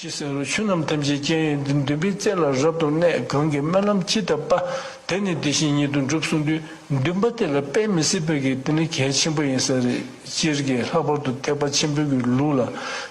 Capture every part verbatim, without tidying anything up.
ཅི་ཟེར་རོ། ཆོས་རྣམས་ཐམས་ཅད་རྐྱེན་ཡོད་དེ། འདུན་པའི་རྩེ་ལ་རབ་ཏུ་གནས། གང་གིས་སྨོན་ལམ་ཇི་ལྟར་འབད། དེ་ནི་དེ་བཞིན་ཉིད་དུ་འགྲུབ་གསུངས་དུས། འདུན་པ་དེ་ལ་དཔེ་མི་སྲིད་པའི་གི་དེ་ནི་གལ་ཆེན་པོ་ཡིན་ས་རེད། སྤྱིར་གྱི་ལྷག་པར་དུ་ཐེག་པ་ཆེན་པོའི་གི་ལུགས་ལ།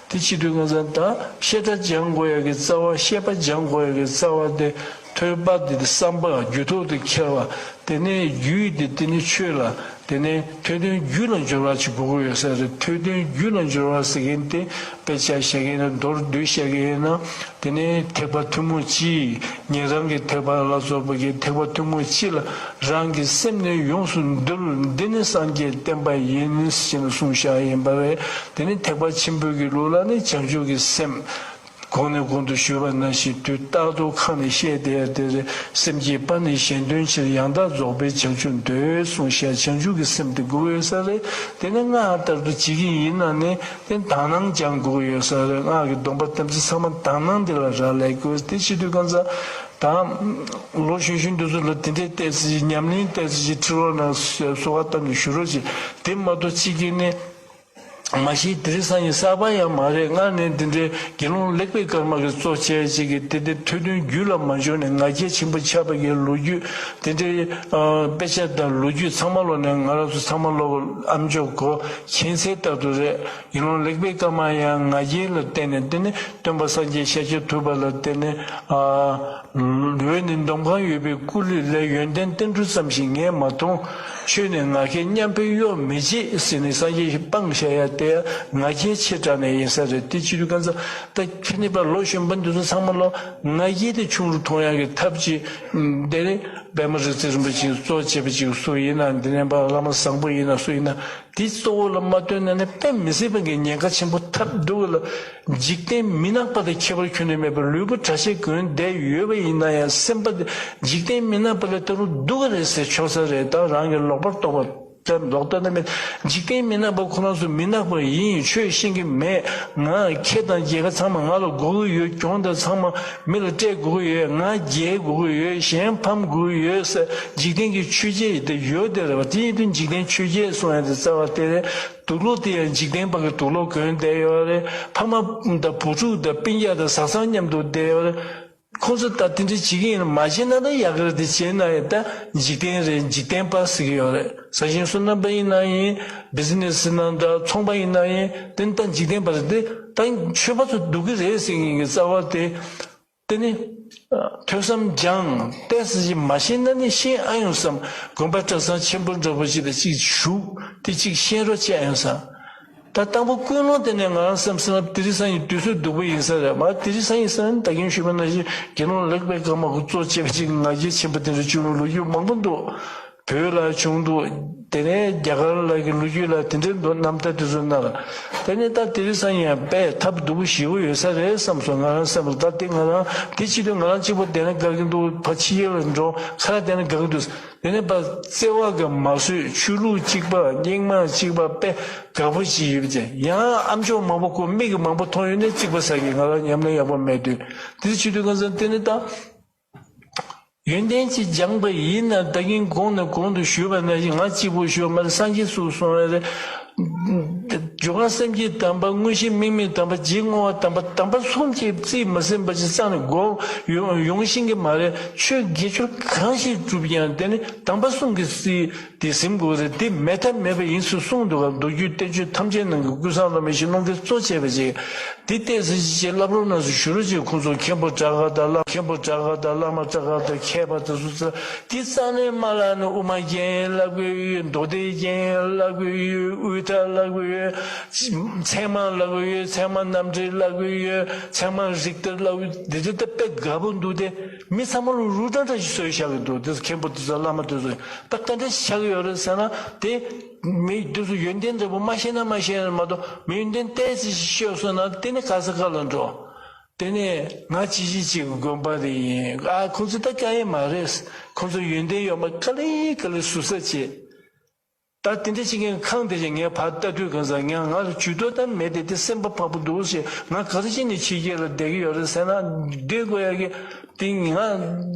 དེ་བྱེད་དུས་གང་ཟག་དང་བཤད་གྲྭ་སྦྱང་དགོས་ཡ་གི་རྩ་བ། བཤད་པ་སྦྱང་དགོས་ཡ་གི་རྩ་བ་དེ། ཐོས་པ་དེ་བསམ་པ་རྒྱུད་ཐོག་ཏུ་འཁྱེར་བ། དེ་ནས་རྒྱུད་དེ་དེ་ནི་ཆོས་ལ། དེ་ནས་ཐོས་དོན་རྒྱུད་ལ་འབྱོར་བ་ཅིག་དགོས་ཀྱི་ཡོད་ས་རེད། ཐོས་དོན་རྒྱུད་ལ་འབྱོར་བ་ཟེར་མཁན་དེ། དཔེ་ཆ་བཤད་མཁན་ཡིན་ན། མདོར་བསྡུས་བཤད་མཁན་ཡིན་ན། དེ་ནས་ཐེག་པ་ཐུན་མོང་སྤྱི། ཉན་རང་གི་ཐེག་པ་ལ་སོགས་པ་གི་ཐེག་པ་ཐུན་མོང་སྤྱི་ལ་རང་གི་སེམས་ནི་ཡོངས་སུ་འདུལ། འདི་ནི་སངས་རྒྱས་བསྟན་པ་ཡིན། ཞེས་གསུངས་བཞག་ཡིན་པ་རེད། དེ་ནི་ཐེག་པ་ཆེན་པོའི་གི་ལུགས་ལ་ནི་བྱང་ཆུབ་ཀྱི་སེམས། གོང་ནས་གོང་དུ་ཞུས་པ་ནང་བཞིན། དུས་རྟག་ཏུ་ཁ་ནས་བཤད་བསྡད་ཡ་དེ་རེད། སེམས་ཀྱི་དཔལ་ནི་གཞན་དོན་ཕྱིར། ཡང་དག་རྫོགས་པའི་བྱང་ཆུབ་འདོད། གསུངས་བཞག། བྱང་ཆུབ་ཀྱི་སེམས་དེ་དགོས་ཡོད་ས་རེད། དེ་ནི་སྔགས་ལྟར་དུ་བྱེད་ཀྱི་ཡིན་ན་ནི། དེ་དག་སྣང་སྦྱང་དགོས་ཡོད་ས་རེད། སྔགས་ཀྱི་སྡོམ་པ་དམ་ཚིག་ཚང་མ་དག་སྣང་དེ་ལ་རག་ལས་དགོས། དེ་བྱེད་དུས་གང་ཟག་དང་། ལོ་གཞོན་གཞོན་དེ་ཚོ་ལ་དེ་འདྲའི་ཏོག་ཙམ་ཅིག་ཉམས་ལེན་ཏོག་ཙམ་ཅིག་ཁྲིད་རོགས་གནང་། གསོལ་བ་བཏབ་ནས་ཞུ་རོགས་བྱེད། དེ་མ་གཏོགས་གཅིག་གིས་ནི། མ་གཞི་དེ་རིང་སང་ཉིན་གསར་པ་ཡང་མ་རེད། སྔར་ནས་འདི་འདྲའི་དགེ་སློང་ལེགས་པའི་སྐར་མ་གིས་གཙོ་བྱས་ཅིག་གིས་དེ་དེ་ཐོས་དོན་རྒྱུད་ལ་མ་འབྱོར་ནས་ང་རྒྱལ་ཆེན་པོ་ཆགས་པ་གི་ལོ་རྒྱུས། དེ་འདྲའི་ཨ་དཔེ་ཆ་དང་ལོ་རྒྱུས་ཚང་མ་ཀློག་ནས། ང་རང་ཚོ་ཚང་མ་ཀློག་ཨ་མཆོག་གོ་མཁྱེན་གསལ་ལྟར་དུ་རེད། དགེ་སློང་ལེགས་པའི་སྐར་མ་ཡང་ང་རྒྱལ་ལ་བརྟེན་ནས། དེ་ནི་སྟོན་པ་སངས་རྒྱས་ཤཱཀྱ་ཐུབ་པ་ལ་བརྟེན་ནས། ཨ། འོད་ནི་འདོམ་གང་ཡོད་པའི་སྐུ་ལུས་ལས། ཡོན་ཏན་ཏིལ་འབྲུ་ཙམ་ཞིག་ངས་མ་མཐོང་། ཆོས་ནི་ང་ཁྱེད་མཉམ་པའི་གཡོ་མི་བྱེད་ཟེར་ནས་སངས་རྒྱས་ཤིག་སྤངས་བཞག་ཡ་དེ་ང་རྒྱལ་ཆེ་དྲགས་ནས་ཡིན་ས་རེད། དེ་བྱེད་དུས་གང་ཟག་ད་ཁྱེད་ནི་པ་ལོ་གཞོན་པ་འདི་ཚོ་ཚང་མ་ལོ་ང་རྒྱལ་དེ་ཆུང་རུ་གཏོང་ཡ་གི་ཐབས་ཅིག་དེ་ནི་པདྨ་རིག་འཛིན་རིན་པོ་ཆེ་གཙོ་བྱས་པ་ཅིག་སུ་ཡིན་ན། འདི་ནས་པ་བླ་མ་བཟང་པོ་ཡིན་ན་སུ་ཡིན་ན། དེ་གཙོ་བོ་ལ་མ་བཏོན་ན་ནི་དཔེ་མི་སྲིད་པ་གི་ཉེན་ཁ་ཆེན་པོ་ཐེབས་འདུག་ལ། འཇིག་རྟེན་མི་ནག་པ་དང་ཁྱད་པར་ཁྱོན་ནས་མེད་པར་ལུས་པོ་གྲྭ་ཆས་གོན་བསྡད་ཡོད་པ་ཡིན་ན་ཡང་། སེམས་པ་དེ་འཇིག་རྟེན་མི་ནག་པ་ལས་ད་རུང་སྡུག་ག་རེད་ཟེར་ཆོག་ས་རེད། ད་རང་གི་ལོག་པར་རྟོག་པ་ལོག་ལྟ་ན་མེད། འཇིག་རྟེན་མི་ནག་པ་ཁོ་རང་ཚོ་མི་ནག་པ་ཡིན། ཆོས་ཤེས་ཀྱི་མེད། ང་ཁེ་དང་རྒྱལ་ཁ་ཚང་མ་ང་ལ་དགོས་ཀྱི་ཡོད། གྱོང་དང་ཚང་མ་མི་ལ་སྤྲད་དགོས་ཀྱི་ཡོད། ང་རྒྱལ་དགོས་ཀྱི་ཡོད། གཞན་ཕམ་དགོས་ཀྱི་ཡོད་ཟེར། འཇིག་རྟེན་གྱི་ཆོས་བརྒྱད་དེ་ཡོད་དེ་རེད་བ། དེ་ཡིན་དུས་འཇིག་རྟེན་ཆོས་བརྒྱད་གསུང་ཡ་དེ་རྩ་བ་དེ་རེད། དུག་ལོག་དེ་ཡང་འཇིག་རྟེན་པ་གི་དུག་ལོག་གོན་བསྡད་ཡོད་རེད། ཕ་མ་དང་བུ་ཕྲུག་དང་སྤུན་ཀྱག་དང་བཟའ་ཚང་མཉམ་དུ་བསྡད་ཡོད་རེད། ཁོང་ཚོ་ད་དེ་འདྲ་བྱེད་ཀྱི་ཡིན་ན། མ་བྱེད་ན་ད་ཡག་གི་རེད། དེ་བྱས་ན་ཡང་ད་འཇིག་རྟེན་རེད། འཇིག་རྟེན་པ་ཟེར་གྱི་ཡོད་རེད། ས་ཞིང་སོ་ནམ་པ་ཡིན་ན་ཡིན། བི་ཛི་ནེ་སི་ནང་ད་ཚོང་པ་ཡིན་ན་ཡིན། དེ་ད་འཇིག་རྟེན་པ་རེད། དེ་ད་ཆོས་པ་ཚོ་སྡུག་གི་རེད་ཟེར་གྱི་ཡིན་གྱི་རྩ་བ་དེ། དེ་ནི་ཐོས་བསམ་སྦྱང་། ཏོག་ཙམ་ཅིག་མ་ཤེས་ན་ནི་ཤེས་ཨ་ཡོང་བསམ། དགོན་པ་གྲྭ་ཚང་ཆེན་པོ་འདྲ་པོ་ཅིག་ལ་ཅིག་ཞུགས་ཏེ་ཅིག་ཤེས་རོགས་བྱེད་ཨ་ཡོང་བསམ། ད་དང་པོ་ཀུན་སློང་དེ་ནས་ང་རང་བསམ་སོང་ན། དེ་རིང་སང་ཉིན་དུས་ཚོད་སྡུག་པོ་ཡིན་ས་རེད་མ། དེ་རིང་སང་ཉིན་ཟེར་ན་ད་གིན་ཞུས་པ་ནང་བཞིན་དགེ་སློང་ལེགས་པའི་སྐར་མ་གིས་གཙོ་བྱས་པ་ཅིག་ང་རྒྱལ་ཆེན་པོ་དེ་འདྲ་བྱུང་བའི་ལོ་རྒྱུས་མང་པོ་འདུག་བོད་ལ་བྱུང་འདུག་དེ་ནས་རྒྱ་གར་ལ་གི་ལོ་རྒྱུས་ལ་དེ་འདྲའི་འདུག་རྣམ་ཐར་དེ་ཚོ་ནང་ལ། དེ་ནས་ད་དེ་རིང་སང་ཉིན་ཡང་དཔེ་ཐབས་སྡུག་པོ་ཞེ་པོ་ཡོད་ས་རེད་བསམ་སོང་ང་རང་སེམས་ལ། ད་དེ་ང་རང་དེ་བྱེད་དུས་ང་རང་གཅིག་པོ་བསྡད་ན་དགའ་གི་འདུག་ཕར་ཕྱི་རྒྱལ་ལ་འགྲོ། ཁ་ལག་བསྡད་ན་དགའ་གི་འདུག་དེ་ནས་ཕར་བརྩེ་བ་གིས་མ་བཟོད། ཆོས་ལུགས་གཅིག་པ། རྙིང་མ་གཅིག་པ། དཔེ་དགའ་པོ་ཅིག་ཡོད་པ་ཅིག་ཡང་ཨ་མཆོག་མང་པོ་ཁོ་མིག་གིས་མང་པོ་མཐོང་ཡོད་ནས་རྩིག་པ་ཟ་གི། ང་རང་ཉམས་ལེན་ཡག་པོ་མེད་དུས། དེ་བྱེད་དུས་གང་ཟེར་དེ་ནི་ད། ཡོན་ཏན་ཅིག་སྦྱངས་པ་ཡིན་ན། ད་གིན་གོང་ནས་གོང་དུ་ཞུས་པ་ནང་བཞིན། ང་གཅིག་པུ་ཞུས་པ་མ་རེད། སངས་རྒྱས་སུ་གསུངས་པ་རེད། སྦྱོར་བ་སེམས་བསྐྱེད་དམ་པ། དངོས་གཞི་དམིགས་མེད་དམ་པ། རྗེས་བསྔོ་བ་དམ་པ། དམ་པ་གསུམ་གྱིས་རྩིས་མ་ཟིན་པ་ཞིག་རྩ་ནས་སྒོམ་ཡོང་ཡོང་ཤེས་ཀྱི་མ་རེད། ཆོས་དགེ་སྦྱོར་གང་ཞིག་བསྒྲུབ་ཀྱང་དེ་ནི་དམ་པ་གསུམ་གྱིས་རྩིས། དེ་ཟིན་དགོས་རེད། དེ་མེད་ཐབས་མེད་པ་ཡིན་ཟེར་གསུངས་འདུག་ག་མདོ་རྒྱུད་བསྟན་བཅོས་ཐམས་ཅད་ནང་གི་ཀུན་བཟང་བླ་མའི་ཞལ་ལུང་གིས་གཙོ་བྱས་པ་ཅིག་དེ་ལྟས་སུ་ཅིག་བསླབ་རོགས་གནང་ཟེར་ཞུ་རོགས་ཅིག་ཁོང་ཚོ་མཁན་པོ་གྲྭ་ཁག་དང་བླ། མཁན་པོ་གྲྭ་ཁག་དང་བླ་མ་གྲྭ་ཁག་དང་མཁས་པ་དེ་ཚོ་ཚོ་དེ་རྩ་ནས་མ་བསླབས་ནས། དབུ་མ་རྒྱན་བསླབ་གི་ཡོད། མདོ་སྡེ་རྒྱན་བསླབ་གི་ཡོད། དབུས་མཐའ་བསླབ་གི་ཡོད། ཚད་མ་བསླབ་གི་ཡོད། ཚད་མ་རྣམ་འགྲེལ་བསླབ་གི་ཡོད། ཚད་མ་རིགས་གཏེར་བསླབ་གི་ཡོད། འདི་འདྲ་ད་དཔེ་དགའ་པོ་འདུག་སྟེ། མི་ཚང་མ་ལ་རུ་ཏྲ་འདྲ་ཞིག་བཟོས་བཞག་གི་འདུག་དེ་ཚོ་མཁན་པོ་དེ་ཚོ་བླ་མ་དེ་ཚོ་ད་ག་འདྲ་བཞག་གི་ཡོད་རེད་ཟེར་ན། དེ་མི་དེ་ཚོ་ཡོན་ཏན་འདྲ་པོ་མ་ཤེས་ན་མ་ཤེས་ན་མ་གཏོགས། མི་ཡོན་ཏན་ཏོག་ཙམ་ཤེས་སོང་ན་དེ་ནི་ག་ས་ག་ལ་འགྲོ། དེ་ནས་ང་ཅི་ཞིག་ཅིག་གི་དགོན་པ་རེ་ཡིན། ཨ་ཁོང་ཚོ་ད་དཀའ་ཡས་མ་རེད། ཁོང་ཚོ་ཡོན་ཏན་ཡོད་མ་ག་ལེ་ག་ལེ་ཟུར་ཟ་བྱེད། ད་དེ་འདྲ་བྱེད་མཁན་ཁང་དེ་བཞིན་ངས་ཕར་ལྟ་དུས་གང་ཟག་ང་ང་ལ་ཇུས་གཏོགས་ད་མེད་དེ། དེ་སེམས་པ་ཕངས་པོ་འདུག་ཟེར། ང་ག་རེ་བྱས་ནས་ཕྱི་རྒྱལ་ལ་བསྡད་ཀྱི་ཡོད་རེད་ཟེར་ན། བསྡད་དགོས་ཡ་གི་དེ་ང་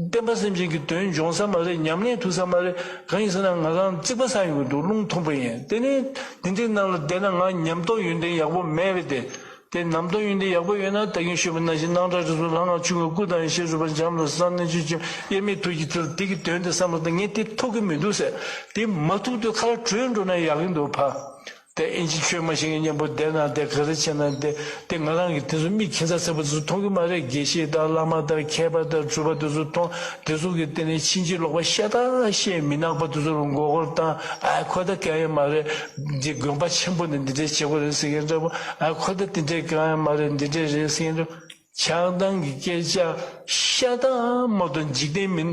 བསྟན་པ་སེམས་ཅན་གྱི་དོན་འབྱུང་ས་མ་རེད། ཉམས་ལེན་ཐུབ་ས་མ་རེད། གང་ཡིན་ཟེར་ན་ང་རང་རྩིག་པ་ཟ་ཡོང་གི་འདུག་རླུང་ཐུང་པོ་ཡིན། དེ་ནས་དེ་འདྲའི་ནང་ལ་བསྡད་ན་ང་ཉམས་རྟོགས་ཡོན་ཏན་ཡག་པོ་མེད་པས་དེ། དེ་ནམ་རྟོགས་ཡོན་ཏན་ཡག་པོ་ཡོད་ན། ད་གིན་ཞུས་པ་ནང་བཞིན་སྣང་གྲགས་རིག་གཟུགས་ལྷ་སྔགས་ཆོས་སྐུ། སྐུ་དང་ཡེ་ཤེས་རོལ་པ་འབྱམས་ཀླས་གསལ། རྣལ་འབྱོར་ཆེན་དབྱེར་མེད་ཐུགས་ཀྱི་ཐིག་ལེ། དེ་གི་དོན་དེ་བསམ་བློ་བཏང་། ངས་དེ་ཐུབ་ཀྱི་མི་འདུག་ཟེར། དེ་མ་ཐུབ་དུས་ཁ་ལ་བྲོས་འགྲོ་ན་ཡག་གི་འདུག་ཕ། དེ་ཨིན་ཇི་ཆོས་མ་ཤེས་མཁན་མཉམ་པོ་བསྡད་ན། དེ་ག་རེ་བྱས་ན། དེ་དེ་ང་རང་གི་དེ་ཚོ་མི་ཁྱད་མཚར་ཚ་པོ་དེ་ཚོ་མཐོང་གི་མ་རེད། དགེ་བཤེས་དང་བླ་མ་དང་མཁས་པ་དང་གྲུབ་པ་དེ་ཚོ་མཐོང་། དེ་ཚོ་གི་སྟེང་ནས་ཕྱིན་ཅི་ལོག་པ་ཤ་སྟག་བཤད། མི་ནག་པ་དེ་ཚོ་ལ་མགོ་སྐོར་བཏང་། ཨ་ཁོ་ད་གང་ཡང་མ་རེད། འདི་དགོན་པ་ཆེན་པོ་ནས་འདི་འདྲའི་བྱེད་དགོས་རེད་ཟེར་མཁན་འདྲ་པོ། ཨ་ཁོ་ད་འདི་འདྲའི་གང་ཡང་མ་རེད། འདི་འདྲའི་རེད་ཟེར་མཁན་འདྲ་པོ། ཆགས་སྡང་གི་སྐད་ཆ་ཤ་སྟག་མ་གཏོགས། འཇིག་རྟེན་མི་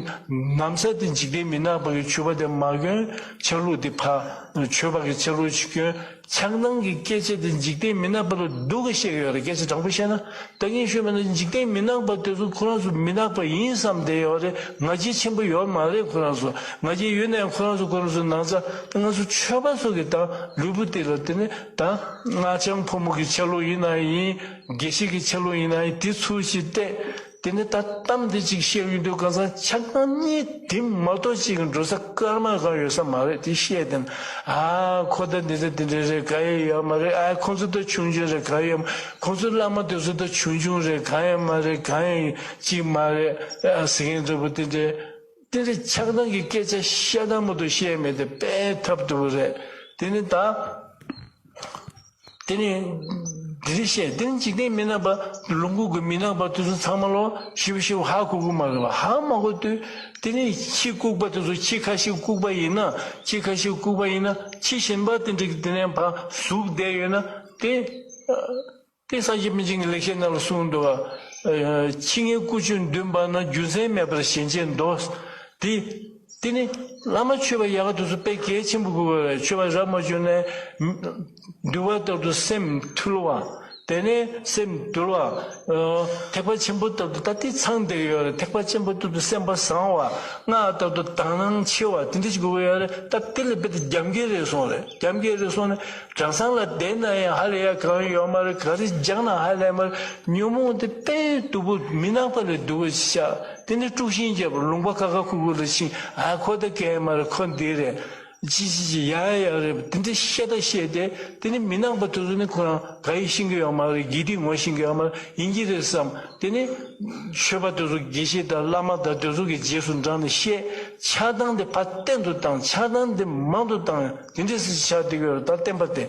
ནམ་ས་དེ་འཇིག་རྟེན་མི་ནག་པ་གི་ཆོས་པ་དེ་མ་གྱོན། ཆ་ལུགས་དེ་ཕ། ཆོས་པ་གི་ཆ་ལུགས་ཤིག་གྱོན། ཆགས་སྡང་གི་སྐད་ཆ་དེ་འཇིག་རྟེན་མི་ནག་པ་ལ་སྡུག་ག་བཤད་ཀྱི་ཡོད་རེད། སྐད་ཆ་དྲང་པོ་བཤད་ན། ད་གིན་ཞུས་པ་ན། འཇིག་རྟེན་མི་ནག་པ་དེ་ཚོ་ཁོ་རང་ཚོ་མི་ནག་པ་ཡིན་བསམ་བསྡད་ཡོད་རེད། ང་རྒྱལ་ཆེན་པོ་ཡོད་མ་རེད་ཁོ་རང་ཚོ། ང་རྒྱལ་ཡོད་ན་ཡང་ཁོ་རང་ཚོ་ཁོ་རང་ཚོ་ནང་ཚ། ད་ང་ཚོ་ཆོས་པ་ཚོ་གི་ད་ལུས་པོ་དེ་ལ་དེ་ནི་ད་སྔགས་འཆང་ཕོ་མོ་གི་ཆ་ལུགས་ཡིན་ན་ཡིན། དགེ་བཤེས་ཀྱི་ཆ་ལུགས་ཡིན་ན་ཡིན། དེ་ཚུར་ཞིག་སྟེ། དེ་ནི་ད་གཏམ་དེ་ཅིག་བཤད་ཡོང་དུས་གང་ཟག་ཆགས་སྡང་གཉིས་དེ་མ་གཏོགས་ཅིག་འགྲོ་ས་སྐར་མ་གང་ཡོད་ས་མ་རེད། དེ་བཤད་དེ་ན། ཨ་ཁོ་ད་འདི་འདྲ་འདི་འདྲ་རེད། གང་ཡང་ཡོད་མ་རེད། ཨ་ཁོ་ཚོ་ད་ཆུང་ཆུང་རེད། གང་ཡང་ཡོད་མ། ཁོ་ཚོ་བླ་མ་དེ་ཚོ་ད་ཆུང་ཆུང་རེད། གང་ཡང་མ་རེད། གང་ཡང་ཅིག་མ་རེད། ཨ་ཟེར་མཁན་འདྲ་པོ་དེ་འདྲ། དེ་འདྲ་ཆགས་སྡང་གི་སྐད་ཆ་ཤ་སྟག་མ་གཏོགས་བཤད་མེད། དེ་དཔེ་ཐབས་སྡུག་རེད། དེ་ནི་ད། དེ་ནི་འདི་རེད་བཤད། དེ་ནི་འཇིག་རྟེན་མི་ནག་པ། ལུང་ཁུག་གི་མི་ནག་པ་དེ་ཚོ་ཚང་མ་ལོ་ཞིབ་ཞིབ་ཧ་གོ་གི་མ་རེད་པ། ཧ་མ་གོ་དུས་དེ་ནི་ཁྱི་ལྐུགས་པ་དེ་ཚོ། ཁྱི་ཁ་ཤས་ལྐུགས་པ་ཡིན་ན། ཁྱི་ཁ་ཤས་ལྐུགས་པ་ཡིན་ན། ཁྱི་གཞན་པ་དེ་འདྲ་གི་དེ་ནས་ཕར་ཟུག་བསྡད་ཡོད་ན། དེ་དེ་སངས་རྒྱས་པཎ་ཆེན་གྱི་ལེགས་བཤད་ནང་ལ་གསུངས་འདུག་པ། ཁྱི་ངན་ཀུ་ཅོ་བདུན་པ་ན། རྒྱུ་མཚན་མེད་པར་ཞེན་ཆེན་འདོད། དེ། དེ་ནི་བླ་མ་ཆོས་པ་ཡག་ག་དེ་ཚོ་དཔེ་གལ་ཆེན་པོ་དགོས་པ་རེད། ཆོས་པ་རབ་མ་བྱུང་ནས། འདུལ་བ་ལྟར་དུ་སེམས་ཐུལ་བ། དེ་ནས་སེམས་དུལ་བ། ཐེག་པ་ཆེན་པོ་ལྟར་དུ་ད་དེ་ཚང་བསྡད་ཡོད་རེད། ཐེག་པ་ཆེན་པོ་ལྟར་དུ་སེམས་པ་བཟང་བ། སྔགས་ལྟར་དུ་དག་སྣང་ཆེ་བ། དེ་འདྲ་ཞིག་དགོས་ཀྱི་ཡོད་རེད། ད་དེ་ལས་རྦད་དེ་རྒྱབ་འགལ་རེད་སོང་རེད། རྒྱབ་འགལ་རེད་སོང་ནས། གྲྭ་ཚང་ལ་བསྡད་ན་ཡང་ཧ་ལས་ཡ་གང་ཡོད་མ་རེད། ག་རེ་སྦྱངས་ན་ཧ་ལས་མ་རེད། ཉོན་མོངས་དེ་དཔེ་སྡུག་པོ། མི་ནག་པ་ལས་སྡུག་པོ་ཤ། དེ་ནི་དཀྲུག་ཤིང་རྒྱབ། ལུང་པ་ཁ་ཁ་ཁུག་ཁུག་ལ་ཕྱིན། ཨ་ཁོ་ད་གང་ཡང་མ་རེད། ཁོ་འདི་རེད། ཅི་ཅི་ཅི་ཡ་ཡ་རེད། དེ་འདྲ་བཤད་ད་བཤད་དེ། དེ་ནི་མི་ནག་པ་དེ་ཚོ་ནི་ཁོ་རང་ག་ཡེ་ཤེས་ཀྱི་ཡོད་མ་རེད། དགེ་སྡིག་ངོ་ཤེས་ཀྱི་ཡོད་མ་རེད། ཡིན་གྱི་རེད་བསམ། དེ་ནི་ཆོས་པ་དེ་ཚོ། དགེ་བཤེས་དང་བླ་མ་དང་དེ་ཚོ་གི་རྗེས་སུ་འབྲངས་ནས་བཤད། ཆགས་སྡང་དེ་ཕར་བརྟན་དུ་བཏང་། ཆགས་སྡང་དེ་མང་དུ་བཏང་། དེ་འདྲ་སེ་ཆགས་བསྡད་ཀྱི་ཡོད་རེད། ད་བསྟན་པ་དེ་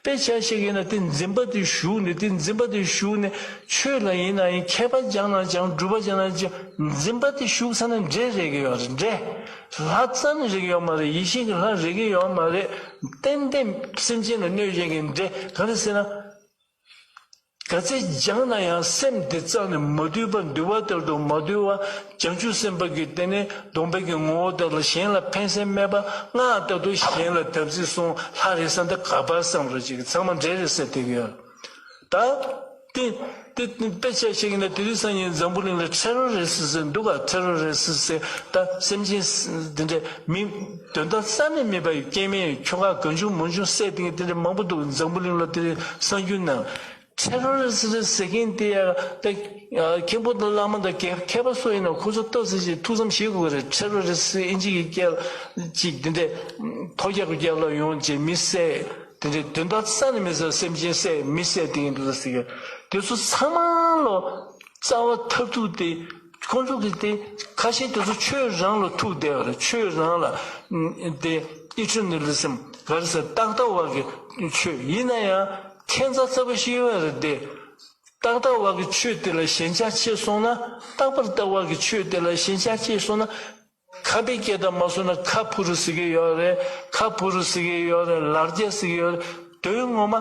དཔེ་ཆ་བཞག་ཡིན་ན། དེ་འཛིན་པ་དེ་ཞུགས་ནས། དེ་འཛིན་པ་དེ་ཞུགས་ནས་ཆོས་ལ་ཡིན་ན་ཡིན། མཁས་པ་སྦྱངས་ན་སྦྱངས། སྒྲུབ་པ་སྦྱངས་ན་སྦྱངས། འཛིན་པ་དེ་ཞུགས་ཚར་ན་འདྲེ་རེག་གི་ཡོད་རེད། འདྲེ། ལྷ་རྩ་ནས་རེག་གི་ཡོད་མ་རེད། ཡེ་ཤེས་ཀྱི་ལྷ་རེག་གི་ཡོད་མ་རེད། ཏན་ཏན་སེམས་ཅན་ལ་གནོད་བྱེད་མཁན་འདྲེ། ག་རེ་ཟེར་ན། ག་ཚད་སྦྱངས་ན་ཡང་སེམས་དེ་རྩ་ནས་མ་དུལ་བ། འདུལ་བ་ལྟར་དུ་མ་དུལ་བ། བྱང་ཆུབ་སེམས་དཔའ་གི་དེ་ནས་སྡོམ་པའི་གི་ངོ་བོ་ལྟར་ལ་གཞན་ལ་ཕན་སེམས་མེད་པ། སྔགས་ལྟར་དུ་གཞན་ལ་དམ་ཚིག་སྲུང་། ལྷ་རེད་བསམ་སྟེ་ག་པར་བསམ་རོགས་ཅིག་ཚང་མ་འདྲེ་རེད་ཟེར་བསྡད་ཀྱི་ཡོད། ད་དེ་དེ་དཔེ་ཆ་བཞག་ཡིན་ན། དེ་རིང་སང་ཉིན་འཛམ་བུ་གླིང་ལ་ཊེ་རོ་རི་སི་ཊི་ཟེར་འདུག་ག་ཊེ་རོ་རི་སི་ཊི་ཟེར། ད་སེམས་ཅན་དེ་འདྲ་མི་དོན་དག་རྩ་ནས་མེད་པ་ཡི་སྐྱེ་དམན་ཁྱོ་ག་གང་བྱུང་མང་བྱུང་བསད་དེ་དེ་འདྲ་མང་པོ་འདུག་འཛམ་བུ་གླིང་ལ་དེ་རིང་གསར་འགྱུར་ནང་། ཊེ་རོ་རི་སི་ཊི་ཟེར་མཁན་དེ་ཡ་ད་མཁན་པོ་དང་བླ་མ་དང་མཁས་པ་སུ་ཡིན་ན་ཁོ་ཚོ་ཏོག་ཙམ་ཞིག་ཐུགས་བསམ་བཞེས་དགོས་རེད། ཊེ་རོ་རི་སི་ཊི་ཨིན་ཇི་གི་སྐད་ཅིག་དེ་འདྲ་ཐོ་རྒྱག་རྒྱག་ལ་ཡོང་བྱས་མི་བསད། དེ་འདྲའི་དོན་དག་རྩ་ནས་མེད་ས་སེམས་ཅན་བསད། མི་བསད་དེ་ཡིན་འདུག་ཟེར་གི། དེ་ཚོ་ཚང་མ་ལོ་རྩ་བ་མཐར་ཐུག་དེ་ཁོང་ཚོ་གི་དེ་ཁ་ཤས་དེ་ཚོ་ཆོས་རང་ལ་ཐུག་བསྡད་པ་རེད། ཆོས་རང་ལ་དེ་ཨི་ཊར་ནལ་ཨི་ཛམ་ག་རེ་ཟེར། རྟག་ལྟ་བ་གི་ཆོས་ཡིན་ན་ཡང་ཁྱད་མཚར་ཚ་པོ་ཞིག་ཡོད་པ་རེད་དེ། རྟག་ལྟ་བ་གི་ཆོས་དེ་ལ་ཞེན་ཆགས་སྐྱེས་སོང་ན། རྟག་པར་ལྟ་བ་གི་ཆོས་དེ་ལ་ཞེན་ཆགས་སྐྱེས་སོང་ན། ཁ་པའི་སྐད་དང་མ་སོང་ན་ཁ་ཕུ་རུ་ཟེར་གི་ཡོད་རེད། ཁ་ཕུ་རུ་ཟེར་གི་ཡོད་རེད། ལར་རྒྱ་ཟེར་གི་ཡོད་རེད། དོན་ངོ་མ།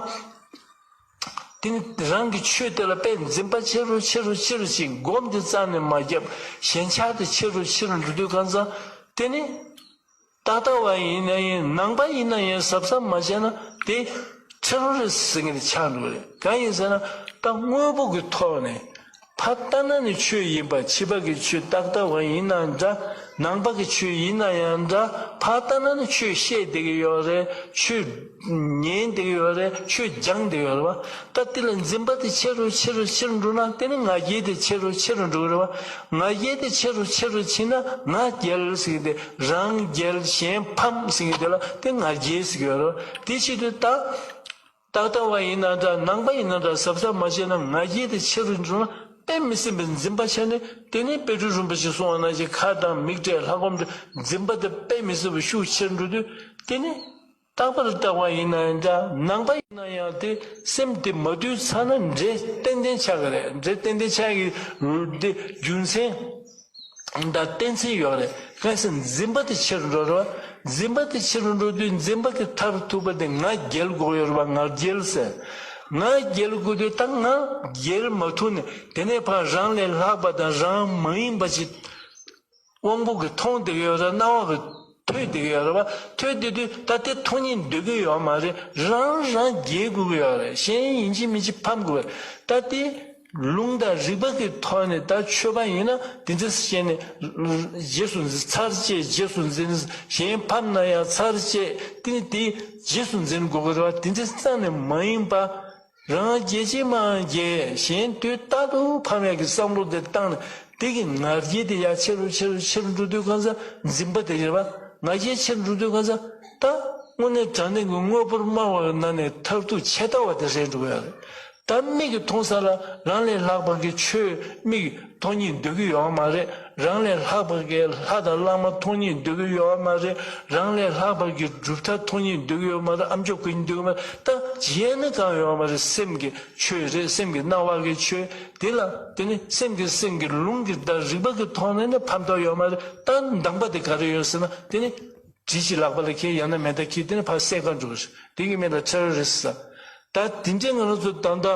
དེ་ནི་རང་གི་ཆོས་དེ་ལ་དཔེ་འཛིན་པ་ཆེ་རུ་ཆེ་རུ་ཆེ་རུ་ཕྱིན། སྒོམ་དེ་རྩ་ནས་མ་བརྒྱབ། ཞེན་ཆགས་དེ་ཆེ་རུ་ཆེ་རུ་འགྲོ་དུས་གང་ཚང་དེ་ནི། རྟག་ལྟ་བ་ཡིན་ན་ཡིན། ནང་པ་ཡིན་ན་ཡིན། གཟབ་གཟབ་མ་བྱས་ན་དེ་ཊེ་རོ་རི་སི་ཊི་ཟེར་མཁན་དེ་ཆགས་འགྲོ་གི་རེད། གང་ཡིན་ཟེར་ན། ད་དངོས་པོ་གི་ཐོག་ནས་ཕར་ལྟ་ན་ནི་ཆོས་ཡིན་པ། ཕྱི་པ་གི་ཆོས་རྟག་ལྟ་བ་ཡིན་ན་འདྲ། ནང་པ་གི་ཆོས་ཡིན་ན་ཡང་འདྲ། ཕར་ལྟ་ན་ནི་ཆོས་བཤད་བསྡད་ཀྱི་ཡོད་རེད། ཆོས་ཉན་བསྡད་ཀྱི་ཡོད་རེད། ཆོས་སྦྱང་བསྡད་ཀྱི་ཡོད་རེད་པ། ད་དེ་ལ་འཛིན་པ་དེ་ཆེ་རུ་ཆེ་རུ་ཆེ་རུ་འགྲོ་ན། དེ་ནི་ང་རྒྱལ་དེ་ཆེ་རུ་ཆེ་རུ་འགྲོ་གི་རེད་པ། ང་རྒྱལ་དེ་ཆེ་རུ་ཆེ་རུ་ཕྱིན་ན། ང་རྒྱལ་ཟེར་གི་དེ། རང་རྒྱལ་གཞན་ཕམ་ཟེར་གི་དེ་ལ་དེ་ང་རྒྱལ་ཟེར་གི་ཡོད་རེད་པ། དེ་བྱེད་དུས་ད། ཏག་ཏག་བ་ཡིན་ན་འདྲ། ནང་པ་ཡིན་ན་འདྲ། གཟབ་གཟབ་མ་བྱས་ན་ང་རྒྱལ་དེ་ཆེ་རུ་འགྲོ་ན་དཔེ་མི་སྲིད་པའི་འཛིན་པ་ཆགས་ནས། དེ་ནས་དཔལ་སྤྲུལ་རིན་པོ་ཆེ་གསུངས་པ་ནང་བཞིན་ཁ་གདངས་མིག་བགྲད་ལྷ་སྒོམ་འདྲ། འཛིན་པ་དེ་དཔེ་མི་སྲིད་པ་ཤུགས་ཆེར་འགྲོ་དུས། དེ་ནས་རྟག་པར་ལྟ་བ་ཡིན་ན་འདྲ། ནང་པ་ཡིན་ན་ཡང་དེ་སེམས་དེ་མ་དུལ་ཚར་ན་འདྲེ་ཏན་ཏན་ཆགས་ཀྱི་རེད། འདྲེ་ཏན་ཏན་ཆགས་ཀྱི་རེད། དེ་རྒྱུ་མཚན་དང་གཏན་ཚིགས་ཡོད་རེད། གང་ཟེར་འཛིན་པ་དེ་ཆེ་རུ་འགྲོ་རེད་བ། འཛིན་པ་དེ་ཆེ་རུ་འགྲོ་དུས་འཛིན་པ་གི་མཐར་ཐུག་པ་དེ་ང་རྒྱལ་དགོས་ཡོད་རེད་བ། ང་རྒྱལ་ཟེར། ང་རྒྱལ་དགོས་དུས་ད་ང་རྒྱལ་མ་ཐུབ་ནས། དེ་ནས་ཕར་རང་ལས་ལྷག་པ་དང་རང་མ་ཡིན་པ་ཞིག་དབང་པོ་གིས་མཐོང་བསྡད་ཀྱི་ཡོད་རེད། རྣ་བ་གིས་ཐོས་བསྡད་ཀྱི་ཡོད་རེད་བ། ཐོས་བསྡད་དུས་ད་དེ་མཐོང་སྙིང་འདོད་ཀྱི་ཡོད་མ་རེད། རང་རང་རྒྱལ་དགོས་ཀྱི་ཡོད་རེད། གཞན་ཡིན་གཅིག་མིན་གཅིག་ཕམ་དགོས་པ་རེད། ད་དེ་ལུང་དང་རིགས་པ་གི་ཐོག་ནས་ད་ཆོས་པ་ཡིན་ན་དེ་འདྲ་བྱས་ནས་རྗེས་སུ་འཛིན། ཚར་བཅད་རྗེས་སུ་འཛིན། གཞན་ཕམ་ན་ཡང་ཚར་བཅད། དེ་ནི་དེ་རྗེས་སུ་འཛིན་དགོས་ཀྱི་རེད་བ། དེ་འདྲ་རྩ་ནས་མ་ཡིན་པ། རང་རྒྱལ་ཅན་མ་རྒྱལ། གཞན་དུས་རྟག་ཏུ་ཕམ་ཡག་གི་བསམ་བློ་དེ་བཏང་ནས། དེ་གི་ང་རྒྱལ་དེ་ཡར་ཆེ་རུ་ཆེ་རུ་ཆེ་རུ་འགྲོ་དུས་གང་ཟག་འཛིན་པ་དེ་རེད་བ། ང་རྒྱལ་ཆེ་རུ་འགྲོ་དུས་གང་ཟག་ད་དངོས་གནས་དྲང་གནས་ཀྱི་དངོས་པོར་སྨྲ་བ་ནང་ནས་མཐར་ཐུག་ཆད་ལྟ་བ་དེ་རེད་འགྲོ་གི་ཡོད་རེད། ད་མིག་གིས་མཐོང་ས་ལ་རང་ལས་ལྷག་པ་གི་ཆོས་མིག་མཐོང་སྙིང་འདོད་ཀྱི་ཡོད་མ་རེད། རང་ལས་ལྷག་པ་གི་ལྷ་དང་བླ་མ་མཐོང་སྙིང་འདོད་ཀྱི་ཡོད་མ་རེད། རང་ལས་ལྷག་པ་གི་གྲུབ་མཐའ་མཐོང་སྙིང་འདོད་ཀྱི་ཡོད་མ་རེད། ཨ་མཆོག་གོ་སྙིང་འདོད་ཀྱི་མ་རེད། ད་གཞན་ནི་གང་ཡོད་མ་རེད། སེམས་ཀྱི་ཆོས་རེད། སེམས་ཀྱི་སྣང་བ་གི་ཆོས་དེ་ལ། དེ་ནི་སེམས་ཀྱི་སེམས་ཀྱི་ལུང་གི་ད་རིགས་པ་གི་ཐོག་ནས་ནི་ཕམ་ཐོགས་ཡོད་མ་རེད། ད་འདང་པ་དེ་ག་རེ་ཡོད་ཟེར་ན། དེ་ནི་གྲི་ཞིག་ལག་པ་ལ་འཁྱེར། ཡང་ན་མེ་མདའ་འཁྱེར། དེ་ནི་ཕར་བསད་ག་འགྲོ་གི་རེད། དེ་གི་མིང་ལ་ཊེ་རོ་རི་སི་ཟེར། ད་དེ་འདྲའི་ང་རང་ཚོ་ད་ལྟ་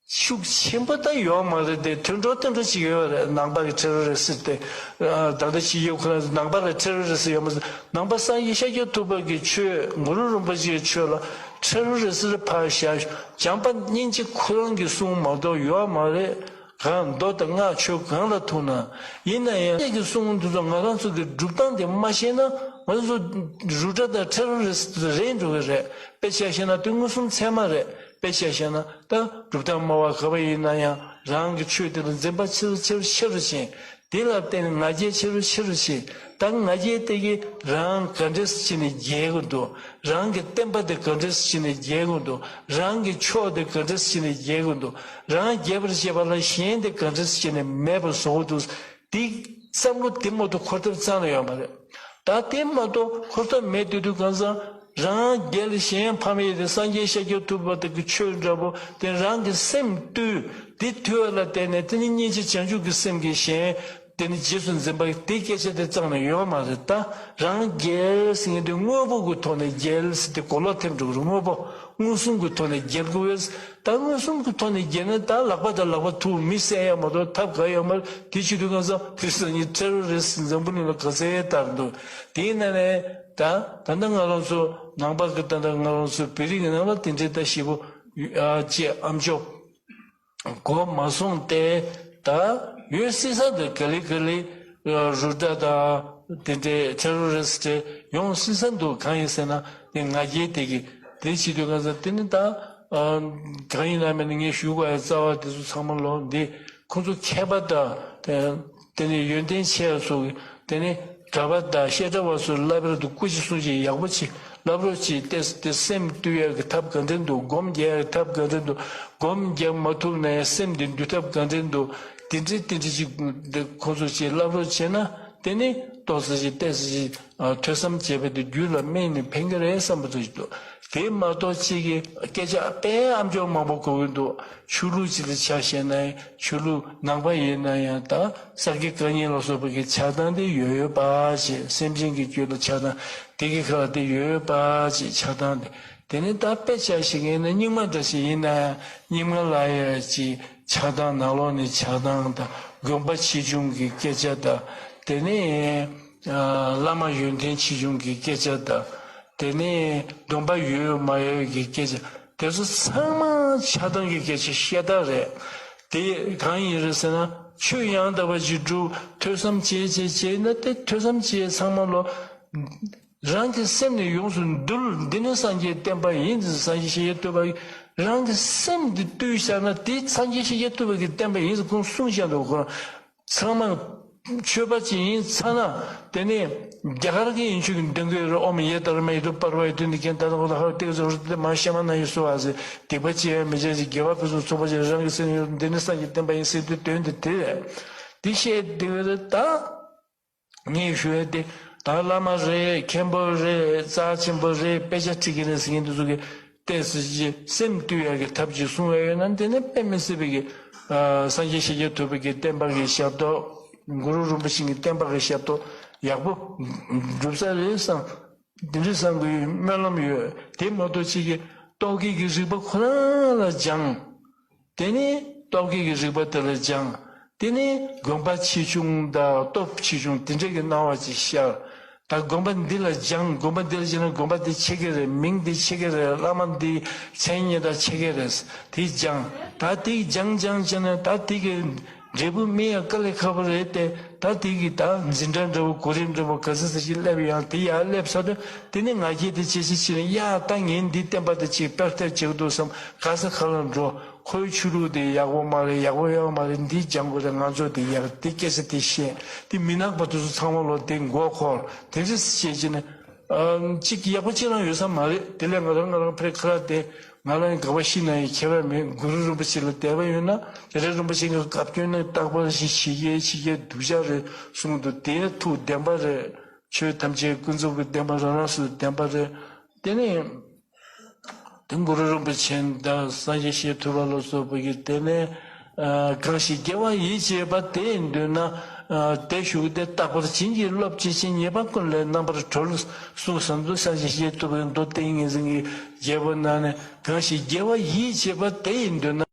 ཤུགས་ཆེན་པོ་ད་ཡོད་མ་རེད་དེ། ཐོན་འགྲོ་ཐོན་འགྲོ་ཅིག་ཡོད་རེད། ནང་པ་གི་ཊེ་རོ་རི་སི་དེ། ཨ། ད་ལྟ་ཕྱི་རྒྱལ་ཁོ་རང་ཚོ་ནང་པ་ལ་ཊེ་རོ་རི་སི་ཡོད་མ་རེད། ནང་པ་སངས་རྒྱས་ཤཱཀྱ་ཐུབ་པ་གི་ཆོས། གུ་རུ་རིན་པོ་ཆེའི་ཆོས་ལ་ཊེ་རོ་རི་སི་རེ་ཕར་བཞག་བྱམས་པ་སྙིང་རྗེ་ཁོ་རང་གི་གསུང་མ་གཏོགས་ཡོད་མ་རེད། གང་མདོ་དང་སྔགས་ཆོས་གང་ལ་ཐུག་ན། ཡིན་ན་ཡང་ཁྱེད་ཀྱི་གསུང་འདི་ཚོ་ང་རང་ཚོ་གི་སྒྲུབ་སྟངས་དེ་མ་ཤེས་ན། ང་ཚོ་རུ་དྲ་དང་ཊེ་རོ་རི་སི་རེད་འགྲོ་གི་རེད། དཔེ་ཆ་བཞག་ན་དེ་མངོན་སུམ་ཚད་མ་རེད། དཔེ་ཆ་བཞག་ན་ད་སྒྲུབ་སྟངས་སྨྲ་བ་ག་པར་ཡིན་ན་ཡང་རང་གི་ཆོས་དེ་ལ་འཛིན་པ་ཆེ་རུ་ཆེ་རུ་ཆེ་རུ་ཕྱིན། དེ་ལ་བརྟེན་ནས་ང་རྒྱལ་ཆེ་རུ་ཆེ་རུ་ཕྱིན། ད་ང་རྒྱལ་དེ་གིས་རང་ག་འདྲས་སེ་བྱས་ནས་རྒྱལ་དགོས་འདུག་རང་གི་བསྟན་པ་དེ་ག་འདྲས་སེ་བྱས་ནས་རྒྱལ་དགོས་འདུག་རང་གི་ཕྱོགས་དེ་ག་འདྲས་སེ་བྱས་ནས་རྒྱལ་དགོས་འདུག་རང་རྒྱལ་བར་བྱེད་པ་ལ་གཞན་དེ་ག་འདྲས་སེ་བྱས་ནས་མེད་པར་བཟོ་དགོས་འདུག་དེ་བསམ་བློ་དེ་མ་གཏོགས་འཁོར་ཐབས་རྩ་ནས་ཡོད་མ་རེད། ད་དེ་མ་གཏོགས་འཁོར་ཐབས་མེད་དུས། དུས་གང་ཟག་རང་རྒྱལ་གཞན་ཕམ་ཡས་དེ་སངས་རྒྱས་ཤཱཀྱ་ཐུབ་པ་དེ་གི་ཆོས་འདྲ་པོ་དེ་རང་གི་སེམས་བཏུལ། དེ་ཐུལ་བ་ལ་བརྟེན་ནས་དེ་ནི་སྙིང་རྗེ་བྱང་ཆུབ་ཀྱི་སེམས་ཀྱིས་གཞན་དེ་ནི་རྗེས་སུ་འཛིན་པ་དེ་སྐད་ཆ་དེ་རྩ་ནས་ཡོད་མ་རེད། ད་རང་རྒྱལ་ཟེར་མཁན་དེ་དངོས་པོ་གི་ཐོག་ནས་རྒྱལ་ཟེར་དེ་གོ་ལོག་ཐེབས་འགྲོ་གི་རེད། དངོས་པོ་མངོན་སུམ་གྱི་ཐོག་ནས་རྒྱལ་དགོས་པས། ད་མངོན་སུམ་གྱི་ཐོག་ནས་རྒྱལ་ན་ད་ལག་པ་དང་ལག་པ་ཐུག་མི་བསད་ཡ་མ་གཏོགས་ཐབས་ག་ཡོད་མ་རེད། དེ་བྱེད་དུས་གང་ཟག་དེ་སང་ཉིན་ཊེ་རོ་རི་སི་འཛམ་བུ་གླིང་ལ་ག་ཚད་དར་འདུག་དེའི་ནང་ནས་ད་ད་ལྟ་ང་རང་ཚོ་ནང་པ་གི་ད་ལྟ་ང་རང་ཚོ་བོད་རིགས་ཀྱི་ནང་ལ་དེ་འདྲའི་ད་ཞེ་པོ་ཨ་ཅེ་ཨ་མཆོག་གོ་མ་སོང་སྟེ། ད་ཡོད་སྲིད་ས་འདུག་ག་ལེ་ག་ལེ་རུ་དྲ་དང་དེ་འདྲའི་ཊེ་རོ་རི་སི་ཊི་ཡོང་སྲིད་ས་འདུག་གང་ཡིན་ཟེར་ན་དེ་ང་རྒྱལ་དེ་གི་དེ་བྱེད་དུས་གང་ཟག་དེ་ནི་ད་ཨ་གང་ཡིན་ན་མིན་ན་ངས་ཞུ་དགོས་ཡ་རྩ་བ་དེ་ཚོ་ཚང་མ་ལོ་འདི་ཁོང་ཚོ་མཁས་པ་དང་དེ་ནི་ཡོན་ཏན་ཆེ་བ་ཚོ་གི་དེ་ནི་གྲྭ་པ་དང་བཤད་གྲྭ་བ་ཚོ་བསླབ་པར་དུ་སྐུ་མཁྱེན་གསུང་ཆེན་ཡག་པོ་ཆེ་བསླབ་རོགས་གྱིས། ཏེ་དེ་སེམས་བཏུལ་ཡག་གི་ཐབས་ག་འདྲ་འདུག་སྒོམ་རྒྱག་ཡག་གི་ཐབས་ག་འདྲ་འདུག་སྒོམ་རྒྱག་མ་ཐུབ་ན་ཡང་སེམས་དེ་འདུལ་ཐབས་ག་འདྲ་འདུག་དེ་འདྲའི་དེ་འདྲའི་ཅིག་ཁོང་ཚོ་ཅིག་བསླབ་རོགས་བྱས་ན་དེ་ནི་ཏོག་ཙམ་ཅིག་ཏོག་ཙམ་ཅིག་ཨ་ཐོས་བསམ་བྱས་པ་དེ་རྒྱུད་ལ་སྨིན་ནས་ཕན་གྱི་རེད་བསམ་པ་ཅིག་འདུག་དེ་མ་གཏོགས་གཅིག་གི་སྐད་ཆ་དཔེ་ཨ་མཆོག་མང་པོ་གོ་གི་འདུག་ཆོས་ལུགས་ཅིག་ལ་ཆ་བཞག་ན་ཡང་ཆོས་ལུགས་ནང་པ་ཡིན་ན་ཡང་ད་ས་དགེ་བཀའ་རྙིང་ལ་སོགས་པ་གི་ཆགས་སྡང་དེ་ཡོད་ཡོད་པ་ཞིག་སེམས་ཅན་གྱི་རྒྱུད་ལ་ཆགས་སྡང་དེ་གི་ཁ་ལ་དེ་ཡོད་ཡོད་པ་ཞིག་ཆགས་སྡང་དེ། དེ་ནས་ད་དཔེ་ཆ་བཞག་ན་རྙིང་མ་འདྲ་ཞིག་ཡིན་ན་རྙིང་མ་ལ་ཡང་ཅིག་ཆགས་སྡང་ནང་ལོགས་ནས་ཆགས་སྡང་དང་དགོན་པ་ཆེ་ཆུང་གི་སྐད་ཆ་དང་དེ་ནས་ཨ་བླ་མ་ཡོན་ཏན་ཆེ་ཆུང་གི་སྐད་ཆ་དང་། དེ་ནས་སྡོམ་པ་ཡོད་མ་ཡོད་ཀྱི་སྐད་ཆ་དེ་ཚོ་ཚང་མ་ཆགས་སྡང་གི་སྐད་ཆ་ཤ་སྟག་རེད། དེ་གང་ཡིན་རེད་ཟེར་ན་ཆོས་ཡང་དག་པ་ཅིག་སྒྲུབ་ཐོས་བསམ་བྱེད་བྱེད་བྱེད་ན་དེ་ཐོས་བསམ་བྱེད་ཚང་མ་ལོ་རང་གི་སེམས་ནི་ཡོངས་སུ་འདུལ། འདི་ནི་སངས་རྒྱས་བསྟན་པ་ཡིན། སངས་རྒྱས་ཤཱཀྱ་ཐུབ་པ་རང་གི་སེམས་འདི་བཏུལ་བཞག་ན་དེ་སངས་རྒྱས་ཤཱཀྱ་ཐུབ་པ་གི་བསྟན་པ་ཡིན་ཟེར་ཁོང་གསུངས་བཞག་འདུག་ཁོ་རང་ཚང་མ། ཆོས་པ་ཅིག་ཡིན་ཚ་ན། དེ་ནས་རྒྱ་གར་གྱི་ཡིན་ཆོས་ཀྱི་འདོན་གྱི་རེད། ཨོཾ་ཡེ་དྷརྨཱ་ཧེ་ཏུ་པར་བ་ཡེ་ཏུ་ནི་ཀན་ཏ་ར་ཧོ་ལ་ཧ་ར་ཏེ་ཀ་ཙོ་ར་ཏེ་མ་ཤ་མ་ན་ཡེ་སུ་ཨ་ཟེ། སྡིག་པ་ཅི་ཡང་མི་བྱ་ཞིང་། དགེ་བ་ཕུན་སུམ་ཚོགས་པར་བྱེད། རང་གི་སེམས་ཡོད་འདི་ནི་སངས་རྒྱས་བསྟན་པ་ཡིན་ཟེར་དུས་དོན་དེ་དེ་རེད། འདི་བཤད་འདི་རེད་ད། ངས་ཞུ་ཡ་དེ་ད་བླ་མ་རེད། མཁན་པོ་རེད། རྩ་ཆེན་པོ་རེད། དཔེ་ཆ་ཁྲིད་ཀྱི་རེད་ཟེར་མཁན་དེ་ཚོ་གིས་ཏོག་ཙམ་ཅིག་སེམས་བཏུལ་ཡག་གི་ཐབས་ཅིག་གསུང་བ་ཡོད་ན། དེ་ནི་དཔེ་མི་སྲིད་པའི་གི་ཨ་སངས་རྒྱས་ཤཱཀྱ་ཐུབ་པའི་གི་བསྟན་པ་གི་ཞབས་ཏོག་གུ་རུ་རིན་པོ་ཆེ་གི་བསྟན་པ་གི་ཞབས་ཏོག་ཡག་པོ་སྒྲུབ་ས་རེད་བསམ། དེ་འདྲ་བསམ་གི་སྨོན་ལམ་ཡོད། དེ་མ་གཏོགས་ཅིག་གི་རྟོག་གེ་གི་རིག་པ་ཁོ་རང་ལ་སྦྱངས། དེ་ནས་རྟོག་གེ་གི་རིག་པ་དེ་ལ་སྦྱངས། དེ་ནས་དགོན་པ་ཆེ་ཆུང་དང་སྟོབས་ཆེ་ཆུང་དེ་འདྲ་གི་སྣང་བ་ཅིག་ཤར། ད་དགོན་པ་འདི་ལ་སྦྱངས། དགོན་པ་འདི་ལ་སྦྱངས་ན་དགོན་པ་འདི་ཆེ་གི་རེད། མིང་འདི་ཆེ་གི་རེད། བླ་མ་འདི་མཚན་སྙན་གྲགས་ཆེ་གི་རེད། དེ་སྦྱངས། ད་དེ་སྦྱངས་སྦྱངས་བྱས་ན་ད་དེ་གི་འབྲས་བུ་སྨིན་ཡ་དཀའ་ལས་ཁག་པོ་རེད་དེ། ད་དེ་གི་ད་འཛིན་གྲྭ་འདྲ་བོ་གོ་རིམ་འདྲ་བོ་ག་ཚོད་ཙམ་ཞིག་སླེབས། ཡང་དེ་ཡར་སླེབས་ཚར་དུས་དེ་ནས་ང་རྒྱལ་དེ་ཇེ་ཆེ་ཕྱིན་ནས། ཡ་ད་ངས་འདི་བསྟན་པ་དེ་ཅིག་སྤེལ་ཐབས་བྱེད་ཀྱི་འདུག་བསམ། ག་ས་ག་ལ་འགྲོ། ཁོའི་ཆོས་ལུགས་དེ་ཡག་པོ་མ་རེད། ཡག་པོ་ཡོད་མ་རེད། འདི་སྦྱང་དགོས་རེད། ང་ཚོ་དེ་ཡག་དེ་སྐད་ཆ་དེ་བཤད། དེ་མི་ནག་པ་དེ་ཚོ་ཚང་མ་ལོ་དེ་མགོ་འཁོར། དེ་འདྲ་བྱས་བྱས་ནས། ཨ་གཅིག་ཡག་པོ་གཅིག་རང་ཡོད་ས་མ་རེད། དེ་ལས་ང་རང་ང་རང་ཕེ་ཁ་ར་དེ་ང་རང་དགའ་བ་ཤི་ན་ཡང་ཁྱད་པར་མེད། གུ་རུ་རིན་པོ་ཆེ་ལ་དད་པ་ཡོད་ན། དེ་རིང་རིན་པོ་ཆེ་གི་བཀའ་བཀྱོན་ནས་རྟག་པར་ཞིག་བྱེད་ཀྱི་བྱེད་ཀྱི་སྡུག་ཅག་རེད་གསུངས་འདུག་དེ་ཐུགས་བདེན་པ་རེད། ཆོས་ཐམས་ཅད་ཀུན་རྫོབ་ཀྱི་བདེན་པ་རང་རང་སུ་བདེན་པ་རེད། དེ་ནས་དེ་གུ་རུ་རིན་པོ་ཆེ་དང་སངས་རྒྱས་ཞེས་ཐུབ་པ་ལ་སོགས་པ་གིས། དེ་ནས་ཨ་གང་ཞིག་དགེ་བ་ཡིད་བྱེད་པ་དེ་ཡི་མདུན་ན། ཨ་དེ་ཞུགས་ཏེ་རྟག་པར་བྱིན་གྱིས་རློབ་བྱེད་ཅིང་། ཉེས་པ་ཀུན་ལས་རྣམ་པར་གྲོལ་གསུངས་སམ་དུ། སངས་རྒྱས་ཞེས་ཐུབ་པའི་མདོ་ཏིང་ངེ་འཛིན་གྱི་རྒྱལ་པོ་ནང་ནས། གང་ཞིག་དགེ་བ་ཡིད་བྱེད་པ་དེ་ཡི་མདུན་ན།